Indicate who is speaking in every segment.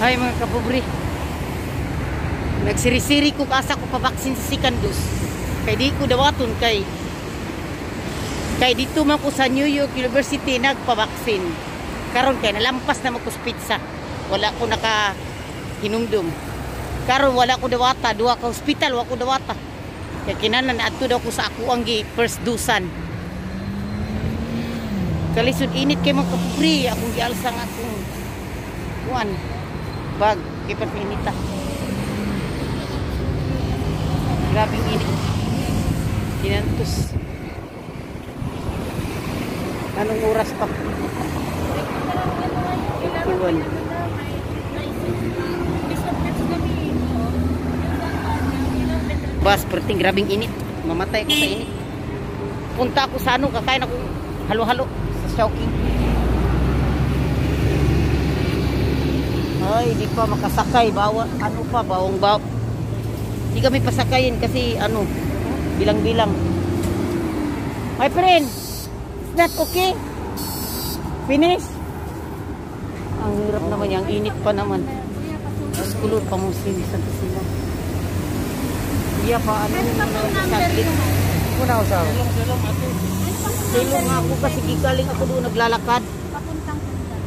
Speaker 1: Hi, mga kapobre. Nagsirisiri ko asa ko pabaksin sa second dose. Kay di ko dawaton kay kay dito man ko sa New York University nagpabaksin. Karon kay nalampas na man ko sa petsa. Wala ko naka hinumdum. Karon wala ko dawata, duha ka hospital wa ko dawata. Kay kinahanglan adto daw ko sa ako ang gi first dosan. Kalisod init kay mga kapobre, akong gialsa nga akong kuan bag kay inita. Grabing init. Kinantos. Anong oras pa? 51. Bas, perting grabing init. Mamatay ko sa init. Punta ako sa ano, kakain ako halo-halo sa Chowking. Ay, di pa makasakay. Bawa, ano pa, bawang baw. Di kami pasakayin kasi ano, bilang-bilang. My friend, it's not okay. Finish. Ang hirap naman yung init pa naman. Mas kulod pa mo Santa Sila. Iya pa, ano yung saglit.
Speaker 2: Muna ako sa
Speaker 1: Silong ako kasi gikaling ako doon naglalakad.
Speaker 3: Papuntang Hamdan.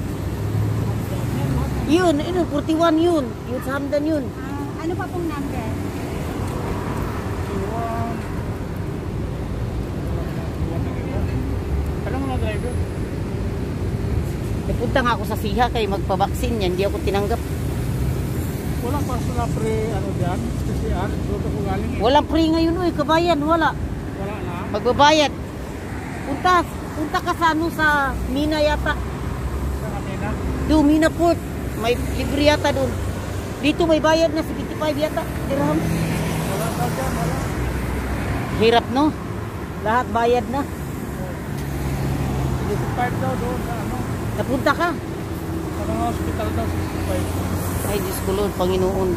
Speaker 1: Yun, yun, 41 yun. Yun sa Hamdan yun.
Speaker 3: Ah, ano pa pong number?
Speaker 2: Anong mga driver?
Speaker 1: Napunta nga ako sa Siha kay magpabaksin yan. Hindi ako tinanggap.
Speaker 2: Walang paso na pre, ano dyan, PCR, doon ako galing eh.
Speaker 1: Walang free ngayon, uy, kabayan, wala.
Speaker 2: Wala na.
Speaker 1: Magbabayad. Punta, punta ka sa ano, sa Mina yata.
Speaker 2: Sa Kamina.
Speaker 1: Do Mina Port. May libre yata doon. Dito may bayad na 75 yata. Dirham.
Speaker 2: Wala daw dyan, wala.
Speaker 1: Hirap, no? Lahat bayad na.
Speaker 2: 65 daw doon sa ano.
Speaker 1: Napunta ka.
Speaker 2: Sa mga hospital daw, 65.
Speaker 1: Ay, Diyos ko Lord, Panginoon.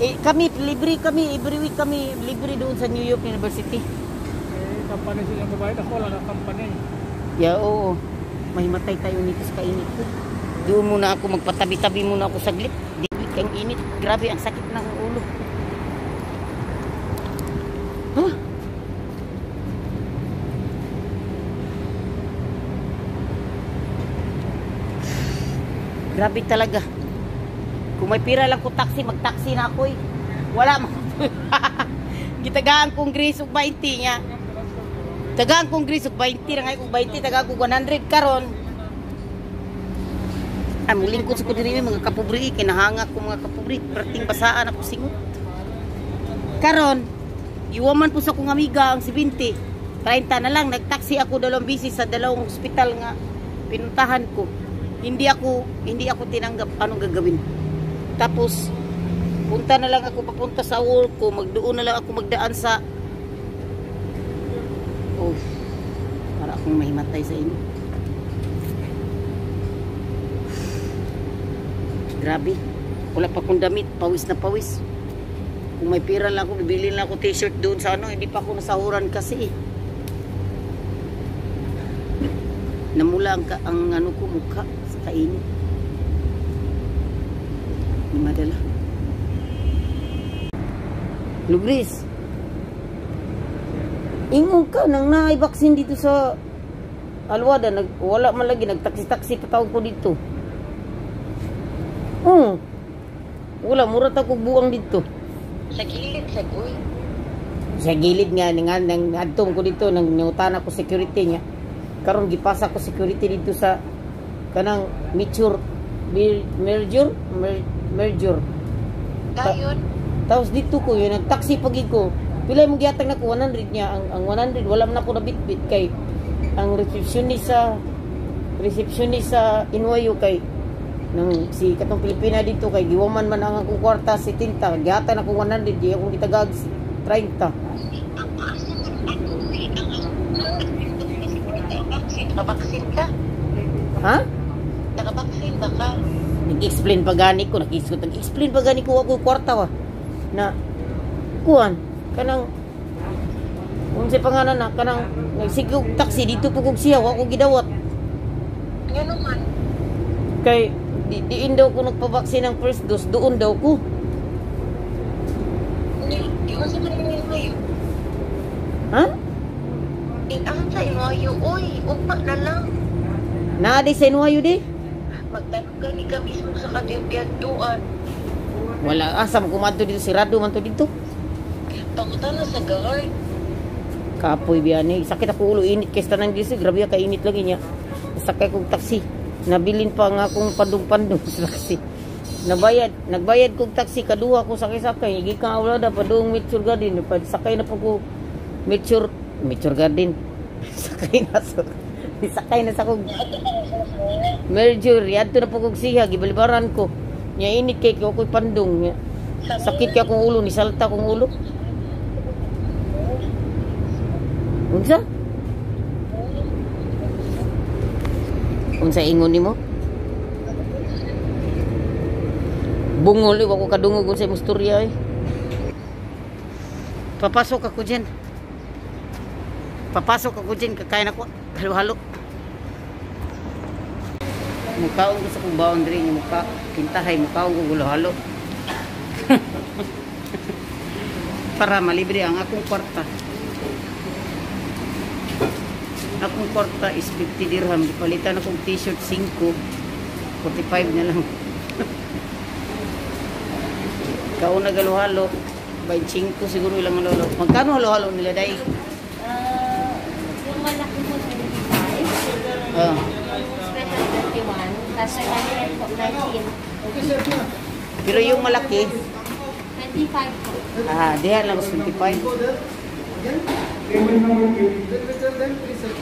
Speaker 1: Eh, kami, libre kami, every week kami, libre doon sa New York University.
Speaker 2: Eh, company silang babayad. Ako wala na company.
Speaker 1: Yeah, oo. Mahimatay tayo nito sa kainit. Doon muna ako, magpatabi-tabi muna ako saglit. Di ang init. Grabe, ang sakit ng ulo. Huh? Grabe talaga. Kung may pira lang ko taxi, magtaxi na ako eh. Wala man. Gitagaan kong Grace og 20 niya. Tagaan kong Grace og 20 na ngayon kong 20, tagaan kong 100 karon. Ay, mulingkod sa ko diri mga kapobre, kinahanga ko mga kapobre, perting basaan ako singot. Karon, iwaman po sa kong amiga ang 70. 30 na lang, nagtaxi ako dalawang bisis sa dalawang ospital nga pinuntahan ko. Hindi ako tinanggap, anong gagawin. Tapos punta na lang ako papunta sa work ko, magdoon na lang ako magdaan sa. Oh, para akong mahimatay sa inyo. Grabe. Wala pa akong damit, pawis na pawis. Kung may pira lang ako, bibili lang ako t-shirt doon sa ano, hindi pa ako nasahuran kasi eh. Namula ang ano ko mukha sa kainit. Hindi madala. Lugris. Ingon ka nang naay vaccine dito sa Alwada, wala man lagi, nagtaksi-taksi patawag ko dito. Oh. Wala, mura ta kog buang dito.
Speaker 4: Sa gilid sa uy.
Speaker 1: Sa gilid nga nga nang adto ko dito nang nangutana ko security niya. Karon gipasa ko security dito sa kanang mature merger merger.
Speaker 4: Dayon.
Speaker 1: Tapos dito ko yun nagtaxi pag ko. Pila mo gihatag nako 100 niya ang 100 wala man ako nabitbit kay ang receptionist sa NYU kay nang si katong Pilipina dito kay giwaman man ang akong kwarta 70 gihatag nako 100 di akong gitagag 30.
Speaker 4: Nakabaksin ka?
Speaker 1: Ha?
Speaker 4: Nakabaksin ba ka?
Speaker 1: Nag-explain pa gani ko, nag-explain pa gani ko ako kwarta wa. Na kuan kanang unsay pangalan na kanang nagsigog taxi dito po kog siya wa ko gidawat.
Speaker 4: Ngano man?
Speaker 1: Kay Diin daw ko nagpabaksin ng first dose, doon daw ko.
Speaker 4: Di ba sa man ngayon?
Speaker 1: Ha?
Speaker 4: Ang sa inwayo, oy, ugma na lang.
Speaker 1: Naa di sa NYU di?
Speaker 4: Magtanong gani ka mismo sa kadiyabyaduan.
Speaker 1: Wala, asa mo kumadto dito, sirado man to dito.
Speaker 4: Pangutana sa guard.
Speaker 1: Kapoy biyani, sakit ako ulo, init kay tanan dito, grabe ka init lagi niya. Sakay kog taxi. Nabilin pa nga akong pandong-pandong sa taxi. Nabayad, nagbayad kog taxi kaduha ko sakay-sakay. Gikan Aulada padung Mature Garden, pad sakay na po ko Mature Mature Garden. Sakay na sa sakay na sa kog Merger, yadto na po kog siya, gibalibaran ko. Nya init kay ko ako'y pandong. Nya, sakit kay akong ulo, nisalta akong ulo. Unsa? Unsa ingon nimo? Bungol, wa ko kadungog unsa imong istorya eh. Papasok ako diyan. Papasok ako diyan, kakain ako. Halo-halo. Mukaon ko sa kong boundary niya, muka, kintahay, mukaon ko gulo-halo. Para malibre ang akong kwarta. Akong kwarta is 50 dirham. Palitan akong t-shirt 5. 45 na lang. Kauna galo-halo. 25 siguro ilang halo-halo. Magkano halo-halo nila, day?
Speaker 3: Yung malaki po 25,
Speaker 1: Ah.
Speaker 3: yung special 21, tapos yung maliit po 19.
Speaker 1: Pero yung malaki,
Speaker 3: 25 po.
Speaker 1: Ah, diha lang sa 25.
Speaker 2: Let me tell them, please, sir.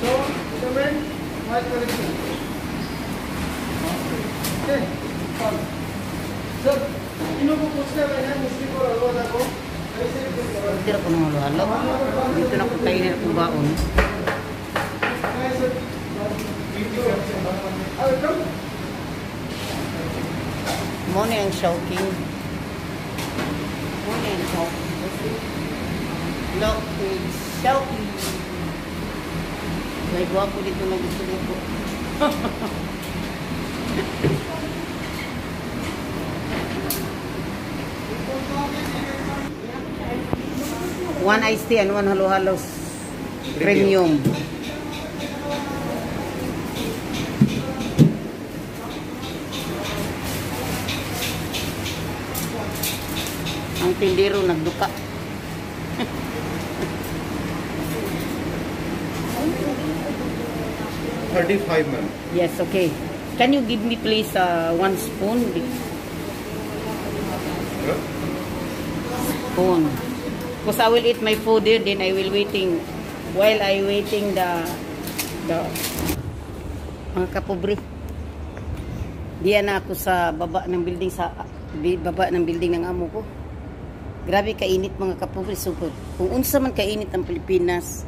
Speaker 2: So, payment, my collection. Okay, come. Sir, इन्हों को पूछते हुए हैं मुस्लिम और अलवादा को ऐसे ही कुछ करो।
Speaker 1: Tira ko ng halo-halo. Dito na ko kainin akong baon.
Speaker 2: Hi, sir. Welcome.
Speaker 1: Mo ni ang Shouking. Mo ni ang Shouking. Look, it's Shouking. May gwapo dito na gusto dito. One iced tea and one halo-halo premium. Ang tindero nagduka.
Speaker 5: 35, ma'am.
Speaker 1: Yes, okay. Can you give me please one spoon?
Speaker 5: Huh?
Speaker 1: Spoon. Because I will eat my food there, then I will waiting. While I waiting the mga kapobre. Diyan na ako sa baba ng building, sa baba ng building ng amo ko. Grabe kainit, mga kapobre, super. Kung unsa man kainit ang Pilipinas,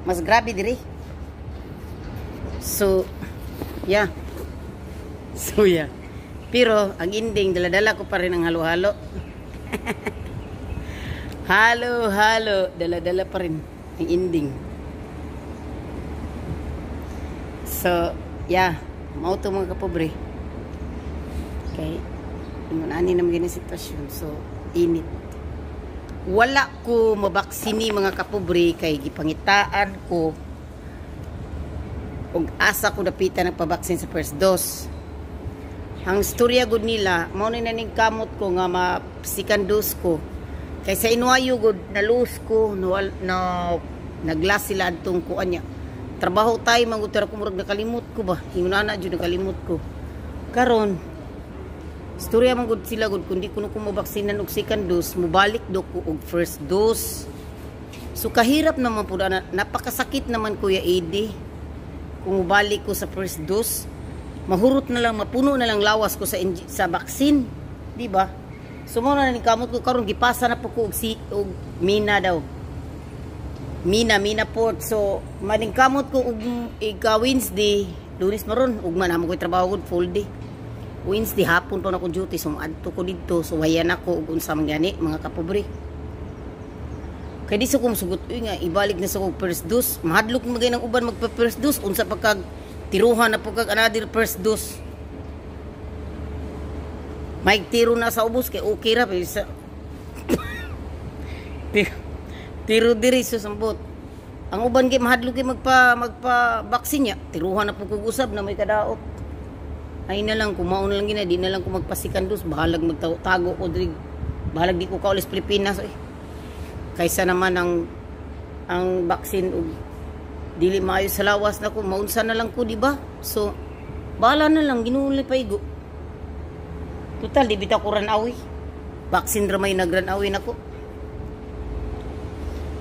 Speaker 1: mas grabe dire. So, yeah. So, yeah. Pero, ang ending, dala-dala ko pa rin ang halo-halo. Halo-halo. Dala-dala pa rin ang ending. So, yeah. Mao to, mga kapobre. Okay. Ingon ani naman gani sitwasyon. So, init. Wala ko mabaksini, mga kapobre, kay gipangitaan ko og asa ko dapitan nagpabaksin sa first dose. Ang storya gud nila, mao ni naning kamot ko nga ma second dose ko. Kay sa NYU gud na lose ko, no, no naglas sila adtong kuan niya. Trabaho tayo man gud, pero ko murag nakalimot ko ba. Ingon ana jud, nakalimot ko. Karon storya man gud sila gud, kundi kuno ko mabaksinan og second dose, mobalik do ko og first dose. So kahirap naman pud ana, napakasakit naman, Kuya Eddie. Kung mobalik ko sa first dose, mahurot na lang, mapuno na lang lawas ko sa vaccine, di ba? So mo na ni kamot ko karon, gipasa na po ko og Mina daw. Mina, Mina Port. So maningkamot ko og ika Wednesday, Lunes maron, ugma na mo ko'y trabaho gud full day. Wednesday hapon pa na ko duty, so adto ko didto, so wayan ako og unsa man gani, mga kapobre. Kay di sa kong sugot uy nga ibalik na sa kong first dose, mahadlok magay ng uban magpa first dose, unsa pa kag tiruhan na po kag another first dose. May tiro na sa ubos kay okay ra pero sa tiro diri sa sambot. Ang uban kay mahadlok kay magpa magpa vaccine niya. Tiruhan na po kog usab na may kadaot. Ay na lang kumaon na lang gina, di na lang ko magpasikandos, bahalag magtago ko diri. Bahalag di ko kaulis Pilipinas eh. Kaysa naman ang vaccine og dili maayo sa lawas nako, maunsa na lang ko, di ba? So bahala na lang, Ginoo paigo. Total di bitaw ko run-away. Vaccine ra may nag-run-away nako.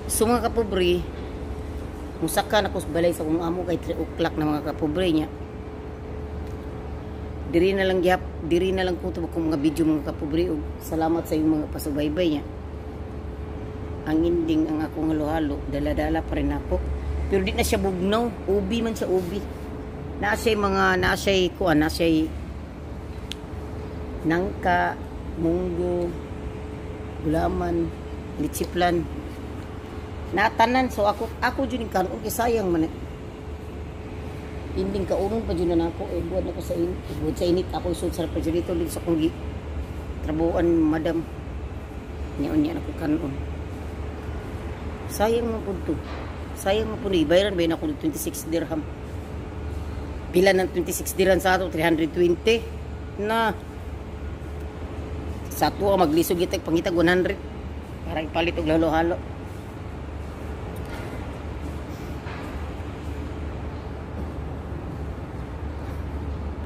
Speaker 1: So mga kapobre, musaka na ko sa balay sa akong amo kay 3 o'clock na, mga kapobre, niya. Diri na lang gihap, diri na lang ko to akong mga video, mga kapobre, ug salamat sa inyong mga pasubaybay niya. Ang ending, ang akong halo-halo, dala-dala pa rin ako. Pero di na siya bugnaw, ubi man siya, ubi. Naa siya mga naa siya kuan, naa siya nangka, munggo, gulaman, leche flan. Natanan, so ako jud kanon kay sayang man. Eh. Ending kaunon pa jud na nako eh, buhat na ko sa init, buhat sa init ako isod sa refrigerator dito sa akong trabuan madam. Nya unya na ko kanon. Sayang mo pud to. Sayang mo pud ni bayaran ba ako 26 dirham. Pila ng 26 dirham sa ato? 320 na. Sa ato maglisod gitag pangitag 100 para ipalit og halo-halo.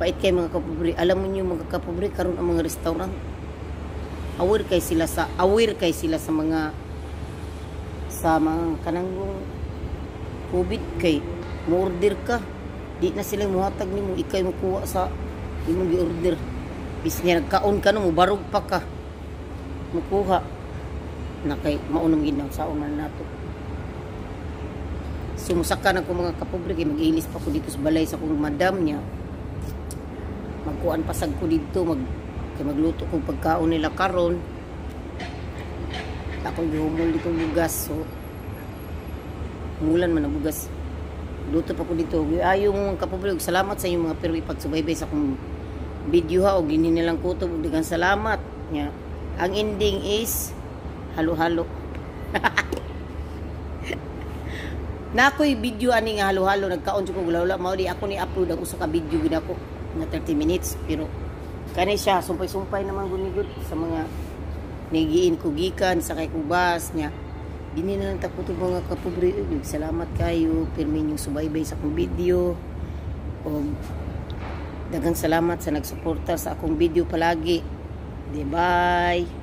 Speaker 1: Pait kay, mga kapobre. Alam mo niyo, mga kapobre, karon ang mga restaurant, aware kay sila sa mga kananggong COVID kay mo order ka, di na sila muhatag nimo, ikay mo kuha sa imong gi-order. Bis niya nagkaon ka no, mo barog pa ka mukuha na kay maunong ginaw sa man nato. Sumusaka na ko, mga kapobre, kay mag-ilis pa ko dito sa balay sa kong madam niya. Magkuan pasag ko dito, mag kay magluto kog pagkaon nila karon. Ako gihumol dito bugas, so mulan man ang bugas, luto pa ko dito. Ayo mga kapobre, ug salamat sa inyong mga pirmi pagsubaybay sa akong video ha, og dinhi nilang kutob, ug daghang salamat nya. Ang ending is halo-halo. Na ako'y video ani nga halo-halo, nagkaon jud ko halo, mao di ako ni upload ang usa ka video gid ako nga 30 minutes, pero kani siya sumpay-sumpay naman gunigod sa mga nigiin ko gikan sa kay kubas niya. Dinhi na lang takuto, mga kapobre. Ug salamat kayo pirmi inyong subaybay sa akong video ug daghang salamat sa nagsuporta sa akong video palagi. Di bye.